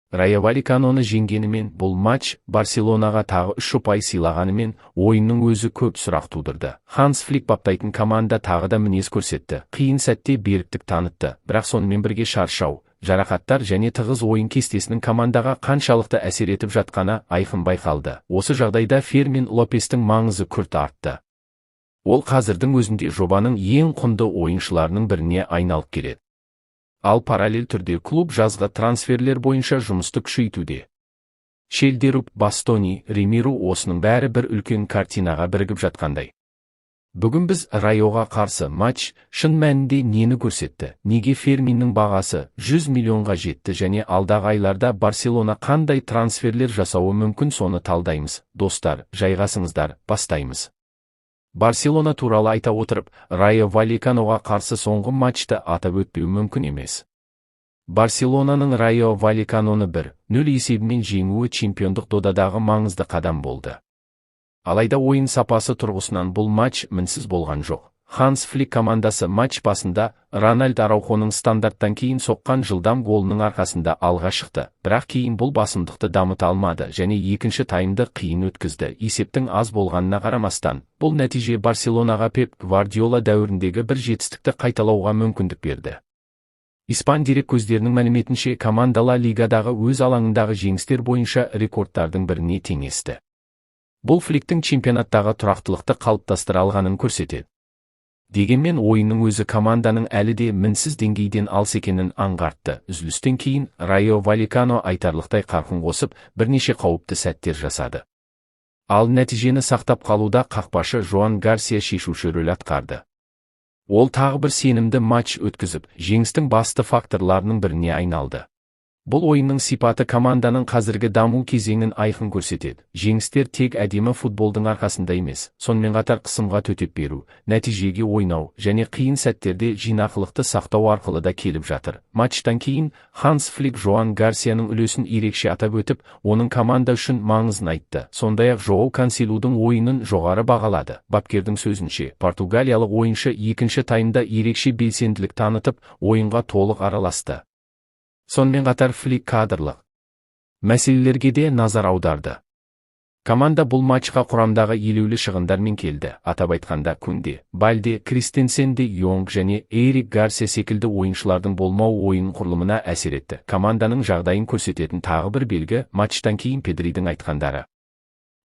Райо Вальеканоны жеңгенімен, бұл матч Барселонаға тағы 3 ұпай сыйлағанымен, ойынның өзі көп сұрақ тудырды. Ханс Флик баптайтын команда тағы да мінез көрсетті, қиын сәтте беріктік танытты, бірақ сонымен бірге шаршау, жарақаттар және тығыз ойын кестесінің командаға қаншалықты әсер етіп жатқаны айқын байқалды. Осы жағдайда Фермин Лопестің маңызы күрт артты. Ол қазірдің өзінде жобаның ең құнды ойыншыларының біріне айналып келеді. Ал параллель түрде клуб жазғы трансферлер бойынша жұмысты күшейтуде. Шелдеруп, Бастони, Ремиру, осының бәрі бір үлкен картинаға бірігіп жатқандай. Бүгін біз Райоға қарсы матч шын мәнінде нені көрсетті, неге Ферминнің бағасы 100 миллионға жетті және алдағы айларда Барселона қандай трансферлер жасауы мүмкін, соны талдаймыз. Достар, жайғасыңыздар, бастаймыз. Барселона туралы айта отырып, Райо Вальеканоға қарсы соңғы матчты атап өтпеу мүмкін емес. Барселонаның Райо Вальеканоны 1-0 есебімен жеңуі чемпиондық додадағы маңызды қадам болды. Алайда ойын сапасы тұрғысынан бұл матч мінсіз болған жоқ. Ханс Флик командасы матч басында Рональд Араухоның стандарттан кейін соққан жылдам голының арқасында алға шықты, бірақ кейін бұл басымдықты дамыта алмады және екінші таймды қиын өткізді. Есептің аз болғанына қарамастан, бұл нәтиже Барселонаға Пеп Гвардиола дәуіріндегі бір жетістікті қайталауға мүмкіндік берді. Испан дерек көздерінің мәліметінше, команда Ла Лигадағы өз алаңындағы жеңістер бойынша рекордтардың біріне теңесті. Бұл Фликтің чемпионаттағы тұрақтылықты қалыптастыра алғанын көрсетеді. Дегенмен ойынның өзі команданың әлі де мінсіз деңгейден алыс екенін аңғартты. Үзілістен кейін Райо Вальекано айтарлықтай қарқын қосып, бірнеше қауіпті сәттер жасады. Ал нәтижені сақтап қалуда қақпашы Жоан Гарсия шешуші рөл атқарды. Ол тағы бір сенімді матч өткізіп, жеңістің басты факторларының біріне айналды. Бұл ойынның сипаты команданың қазіргі даму кезеңін айқын көрсетеді. Жеңістер тек әдемі футболдың арқасында емес, сонымен қатар қысымға төтеп беру, нәтижеге ойнау және қиын сәттерде жинақылықты сақтау арқылы да келіп жатыр. Матчтан кейін Ханс Флик Жоан Гарсияның үлесін ерекше атап өтіп, оның команда үшін маңызын айтты. Сондай-ақ Жоау Канселудың ойынын жоғары бағалады. Бапкердің сөзінше, португалиялық ойыншы екінші таймда ерекше белсенділік танытып, ойынға толық араласты. Сонымен қатар Флик кадрлық мәселелерге де назар аударды. Команда бұл матчқа құрамдағы елеулі шығындармен келді. Атап айтқанда, Кунде, Бальде, Кристенсен, де Йонг және Эрик Гарсия секілді ойыншылардың болмауы ойын құрылымына әсер етті. Команданың жағдайын көрсететін тағы бір белгі – матчтан кейін Педридің айтқандары.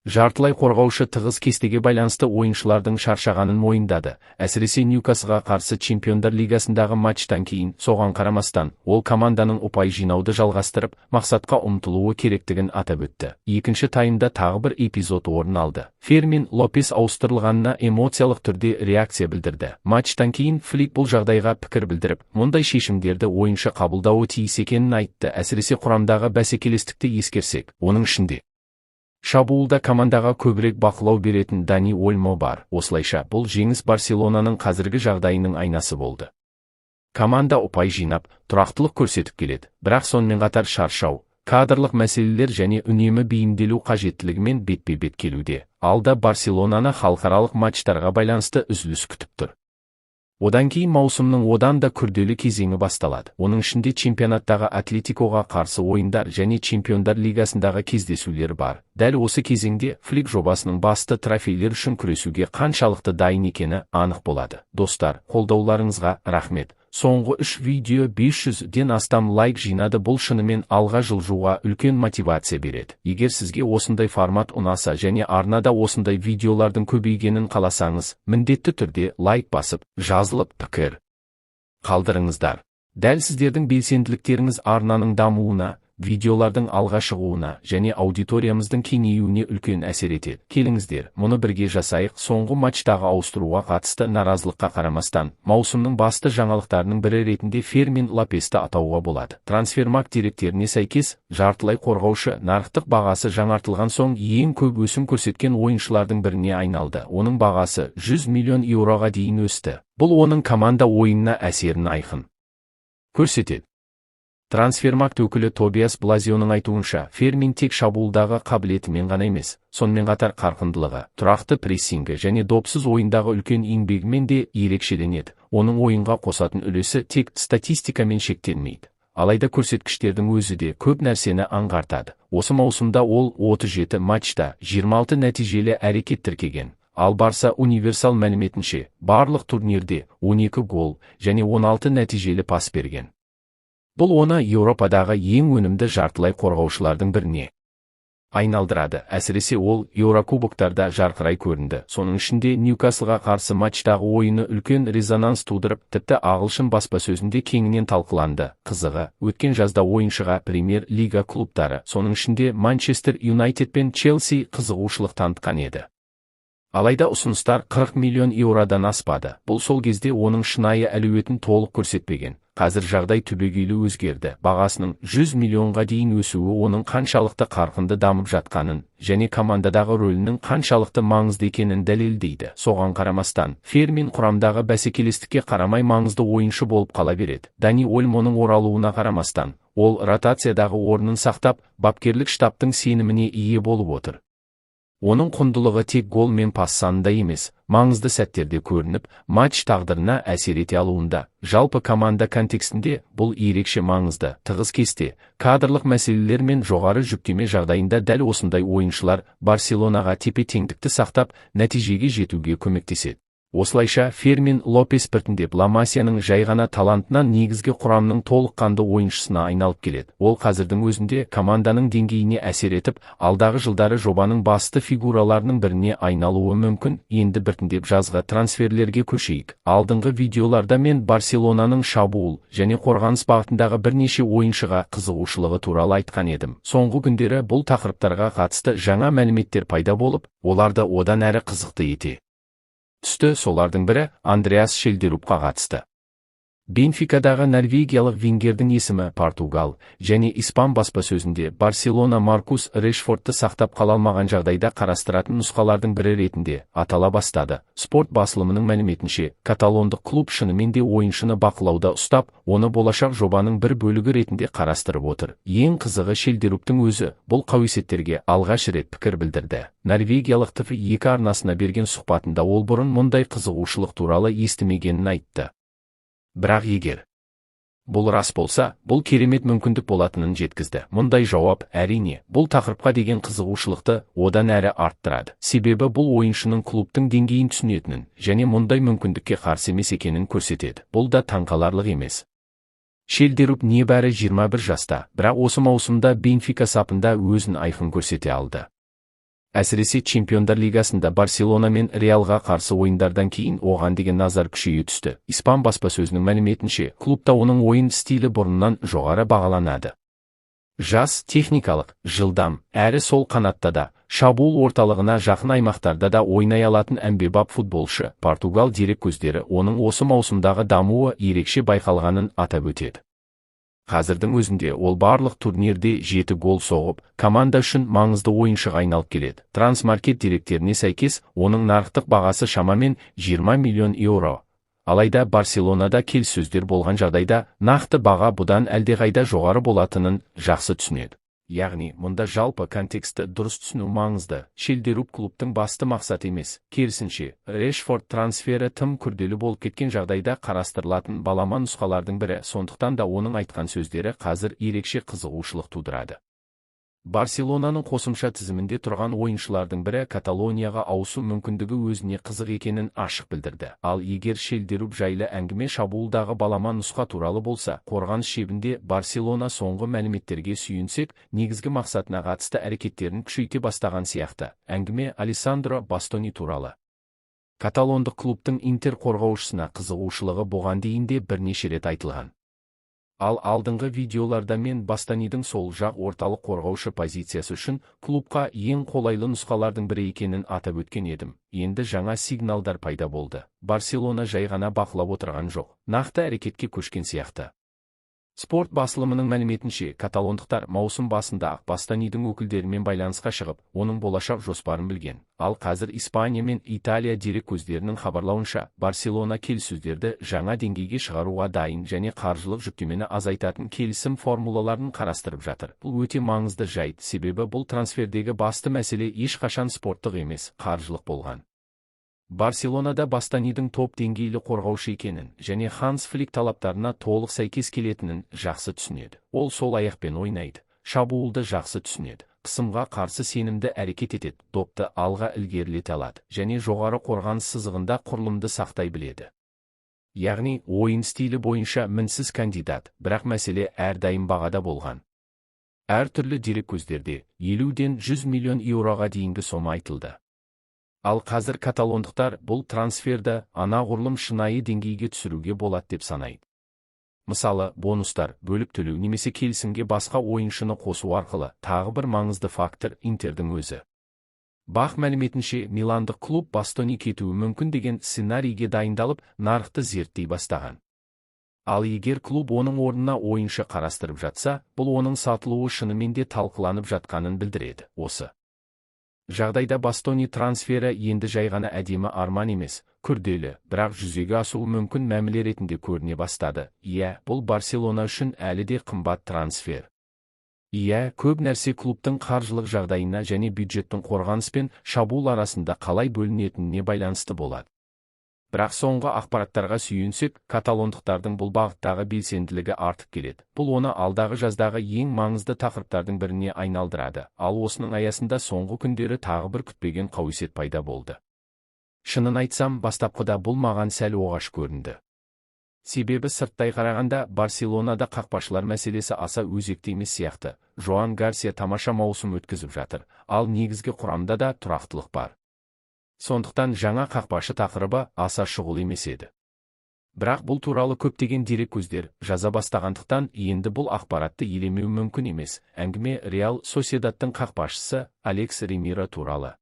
Жартылай қорғаушы тығыз кестеге байланысты ойыншылардың шаршағанын мойындады, әсіресе Ньюкаслға қарсы Чемпиондар лигасындағы матчтан кейін. Соған қарамастан, ол команданың ұпай жинауды жалғастырып, мақсатқа ұмтылуы керектігін атап өтті. Екінші таймда тағы бір эпизод орын алды. Фермин Лопес ауыстырылғанына эмоциялық түрде реакция білдірді. Матчтан кейін Флик бұл жағдайға пікір білдіріп, мұндай шешімдерді ойыншы қабылдауы тиіс екенін айтты, әсіресе құрамдағы бәсекелестікті ескерсек, оның ішінде шабуылда командаға көбірек бақылау беретін Дани Ольмо бар. Осылайша, бұл жеңіс Барселонаның қазіргі жағдайының айнасы болды. Команда ұпай жинап, тұрақтылық көрсетіп келеді, бірақ сонымен қатар шаршау, кадрлық мәселелер және үнемі бейімделу қажеттілігімен бетпе-бет келуде. Алда Барселонаны халықаралық матчтарға байланысты үзіліс күтіп тұр. Одан кейін маусымның одан да күрделі кезеңі басталады. Оның ішінде чемпионаттағы Атлетикоға қарсы ойындар және Чемпиондар лигасындағы кездесулер бар. Дәл осы кезеңде Флик жобасының басты трофейлер үшін күресуге қаншалықты дайын екені анық болады. Достар, қолдауларыңызға рахмет. Соңғы үш видео 500-ден астам лайк жинады. Бұл шынымен алға жылжуға үлкен мотивация береді. Егер сізге осындай формат ұнаса және арнада осындай видеолардың көбейгенін қаласаңыз, міндетті түрде лайк басып, жазылып, пікір қалдырыңыздар. Дәл сіздердің белсенділіктеріңіз арнаның дамуына, видеолардың алға шығуына және аудиториямыздың кеңеюіне үлкен әсер етеді. Келіңіздер, мұны бірге жасайық. Соңғы матчтағы ауыстыруға қатысты наразылыққа қарамастан, маусымның басты жаңалықтарының бірі ретінде Фермин Лопесті атауға болады. Трансфермаркт деректеріне сәйкес, жартылай қорғаушы нарықтық бағасы жаңартылған соң ең көп өсім көрсеткен ойыншылардың біріне айналды. Оның бағасы 100 миллион еуроға дейін өсті. Бұл оның команда ойынына әсерін айқын көрсетеді. Трансфермаркт өкілі Тобиас Блазионың айтуынша, Фермин тек шабуылдағы қабілетімен ғана емес, сонымен қатар қарқындылығы, тұрақты прессингі және допсыз ойындағы үлкен еңбегімен де ерекшеленеді. Оның ойынға қосатын үлесі тек статистикамен шектелмейді. Алайда көрсеткіштердің өзі де көп нәрсені аңғартады. Осы маусымда ол 37 матчта 26 нәтижелі әрекет тіркеген. Ал Барса универсал мәліметінше, барлық турнирде 12 гол және 16 нәтижелі пас берген. Бұл оны Еуропадағы ең өнімді жартылай қорғаушылардың біріне айналдырады. Әсіресе ол Еурокубоктарда жарқырай көрінді. Соның ішінде Ньюкаслға қарсы матчтағы ойыны үлкен резонанс тудырып, тіпті ағылшын баспасөзінде кеңінен талқыланды. Қызығы, өткен жазда ойыншыға премьер-лига клубтары, соның ішінде Манчестер Юнайтед пен Челси қызығушылық танытқан еді. Алайда ұсыныстар 40 миллион еуродан аспады. Бұл сол кезде оның шынайы әлеуетін толық көрсетпеген. Қазір жағдай түбегейлі өзгерді. Бағасының 100 миллионға дейін өсуі оның қаншалықты қарқынды дамып жатқанын және командадағы рөлінің қаншалықты маңызды екенін дәлелдейді. Соған қарамастан, Фермин құрамдағы бәсекелестікке қарамай маңызды ойыншы болып қала береді. Дани Ольмоның оралуына қарамастан, ол ротациядағы орнын сақтап, бапкерлік штабтың сеніміне ие болып отыр. Оның құндылығы тек гол мен пас санында емес, маңызды сәттерде көрініп, матч тағдырына әсер ете алуында. Жалпы команда контекстінде бұл ерекше маңызды. Тығыз кесте, кадрлық мәселелер мен жоғары жүктеме жағдайында дәл осындай ойыншылар Барселонаға тепе-теңдікті сақтап, нәтижеге жетуге көмектеседі. Осылайша Фермин Лопес біртіндеп Ла Масияның жай ғана талантынан негізгі құрамның толыққанды ойыншысына айналып келеді. Ол қазірдің өзінде команданың деңгейіне әсер етіп, алдағы жылдары жобаның басты фигураларының біріне айналуы мүмкін. Енді біртіндеп жазғы трансферлерге көшейік. Алдыңғы видеоларда мен Барселонаның шабуыл және қорғаныс бағытындағы бірнеше ойыншыға қызығушылығы туралы айтқан едім. Соңғы күндері бұл тақырыптарға қатысты жаңа мәліметтер пайда болып, оларды одан әрі қызықты ете түсті. Солардың бірі Андреас Шелдерупқа қатысты. Бенфикадағы норвегиялық вингердің есімі Португал және испан баспасөзінде Барселона Маркус Решфордты сақтап қала алмаған жағдайда қарастыратын нұсқалардың бірі ретінде атала бастады. Спорт басылымының мәліметінше, каталондық клуб шынымен де ойыншыны бақылауда ұстап, оны болашақ жобаның бір бөлігі ретінде қарастырып отыр. Ең қызығы, Шелдеруптың өзі бұл қауесеттерге алғаш рет пікір білдірді. Норвегиялық ТВ2 арнасына берген сұхбатында ол бұрын мұндай қызығушылық туралы естімегенін айтты. Бірақ егер бұл рас болса, бұл керемет мүмкіндік болатынын жеткізді. Мұндай жауап, әрине, бұл тақырыпқа деген қызығушылықты одан әрі арттырады. Себебі бұл ойыншының клубтың деңгейін түсінетінін және мұндай мүмкіндікке қарсы емес екенін көрсетеді. Бұл да таңқаларлық емес. Шелдеруп небәрі 21 жаста, бірақ осы маусымда Бенфика сапында өзін айқын көрсете алды. Әсіресе Чемпиондар Лигасында Барселона мен Реалға қарсы ойындардан кейін оған деген назар күшейе түсті. Испан баспасөзінің мәліметінше, клубта оның ойын стилі бұрыннан жоғары бағаланады. Жас, техникалық, жылдам, әрі сол қанатта да, шабуыл орталығына жақын аймақтарда да ойнай алатын әмбебап футболшы. Португал дереккөздері оның осы маусымдағы дамуы ерекше байқалғанын атап өтеді. Қазірдің өзінде ол барлық турнирде 7 гол соғып, команда үшін маңызды ойыншыға айналып келеді. Трансмаркет деректеріне сәйкес, оның нарықтық бағасы шамамен 20 миллион еуро. Алайда Барселонада келіссөздер болған жағдайда нақты баға бұдан әлдеқайда жоғары болатынын жақсы түсінеді. Яғни, мұнда жалпы контекстті дұрыс түсіну маңызды. Шелдеруп клубтың басты мақсаты емес. Керісінше, Решфорд трансфері тым күрделі болып кеткен жағдайда қарастырылатын балама нұсқалардың бірі. Сондықтан да оның айтқан сөздері қазір ерекше қызығушылық тудырады. Барселонаның қосымша тізімінде тұрған ойыншылардың бірі Каталонияға ауысу мүмкіндігі өзіне қызық екенін ашық білдірді. Ал егер Шелдеруп жайлы әңгіме шабуылдағы балама нұсқа туралы болса, қорғаныс шебінде Барселона соңғы мәліметтерге сүйенсек, негізгі мақсатына қатысты әрекеттерін күшейте бастаған сияқты. Әңгіме Алессандро Бастони туралы. Каталондық клубтың Интер қорғаушысына қызығушылығы бұған дейін де бірнеше рет айтылған. Ал алдыңғы видеоларда мен Бастонидің сол жақ орталық қорғаушы позициясы үшін клубқа ең қолайлы нұсқалардың бірі екенін атап өткен едім. Енді жаңа сигналдар пайда болды. Барселона жай ғана бақылап отырған жоқ, нақты әрекетке көшкен сияқты. Спорт басылымының мәліметінше, каталондықтар маусым басында Бастонидің өкілдерімен байланысқа шығып, оның болашақ жоспарын білген. Ал қазір Испания мен Италия дереккөздерінің хабарлауынша, Барселона келіссөздерді жаңа деңгейге шығаруға дайын және қаржылық жүктемені азайтатын келісім формулаларын қарастырып жатыр. Бұл өте маңызды жайт, себебі бұл трансфердегі басты мәселе ешқашан спорттық емес, қаржылық болған. Барселонада Бастонидің топ деңгейлі қорғаушы екенін және Ханс Флик талаптарына толық сәйкес келетінін жақсы түсінеді. Ол сол аяқпен ойнайды, шабуылды жақсы түсінеді, қысымға қарсы сенімді әрекет етеді, допты алға ілгерілете алады және жоғары қорғаныс сызығында құрылымды сақтай біледі. Яғни, ойын стилі бойынша мінсіз кандидат, бірақ мәселе әрдайым бағада болған. Әртүрлі дереккөздерде 50-ден 100 миллион еуроға дейінгі сома айтылды. Ал қазір каталондықтар бұл трансферді анағұрлым шынайы деңгейге түсіруге болады деп санайды. Мысалы, бонустар, бөліп төлеу немесе келісімге басқа ойыншыны қосу арқылы. Тағы бір маңызды фактор – Интердің өзі. БАҚ мәліметінше, миландық клуб Бастони кетуі мүмкін деген сценарийге дайындалып, нарықты зерттей бастаған. Ал егер клуб оның орнына ойыншы қарастырып жатса, бұл оның сатылуы шынымен де талқыланып жатқанын білдіреді. Осы жағдайда Бастони трансфері енді жай ғана әдемі арман емес, күрделі, бірақ жүзеге асуы мүмкін мәміле ретінде көріне бастады. Иә, бұл Барселона үшін әлі де қымбат трансфер. Иә, көп нәрсе клубтың қаржылық жағдайына және бюджеттің қорғаныс пен шабуыл арасында қалай бөлінетініне байланысты болады. Бірақ соңғы ақпараттарға сүйенсек, каталондықтардың бұл бағыттағы белсенділігі артып келеді. Бұл оны алдағы жаздағы ең маңызды тақырыптардың біріне айналдырады. Ал осының аясында соңғы күндері тағы бір күтпеген қауесет пайда болды. Шынын айтсам, бастапқыда бұл маған сәл оғаш көрінді. Себебі сырттай қарағанда Барселонада қақпашылар мәселесі аса өзекті емес сияқты. Жоан Гарсия тамаша маусым өткізіп жатыр, ал негізгі құрамда да тұрақтылық бар. Сондықтан жаңа қақпашы тақырыбы аса шұғыл емес еді. Бірақ бұл туралы көптеген дереккөздер жаза бастағандықтан, енді бұл ақпаратты елемеу мүмкін емес. Әңгіме Реал Сосьедадтың қақпашысы Алекс Ремиро туралы.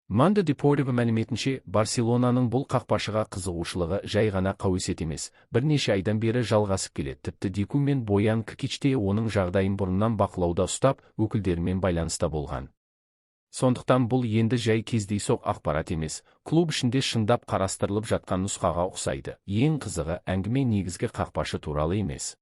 Мандо Депортиво мәліметінше, Барселонаның бұл қақпашыға қызығушылығы жай ғана қауесет емес, бірнеше айдан бері жалғасып келеді. Тіпті Деку мен Боян Кркич те оның жағдайын бұрыннан бақылауда ұстап, өкілдерімен байланыста болған. Сондықтан бұл енді жай кездейсоқ ақпарат емес, клуб ішінде шындап қарастырылып жатқан нұсқаға ұқсайды. Ең қызығы, әңгіме негізгі қақпашы туралы емес.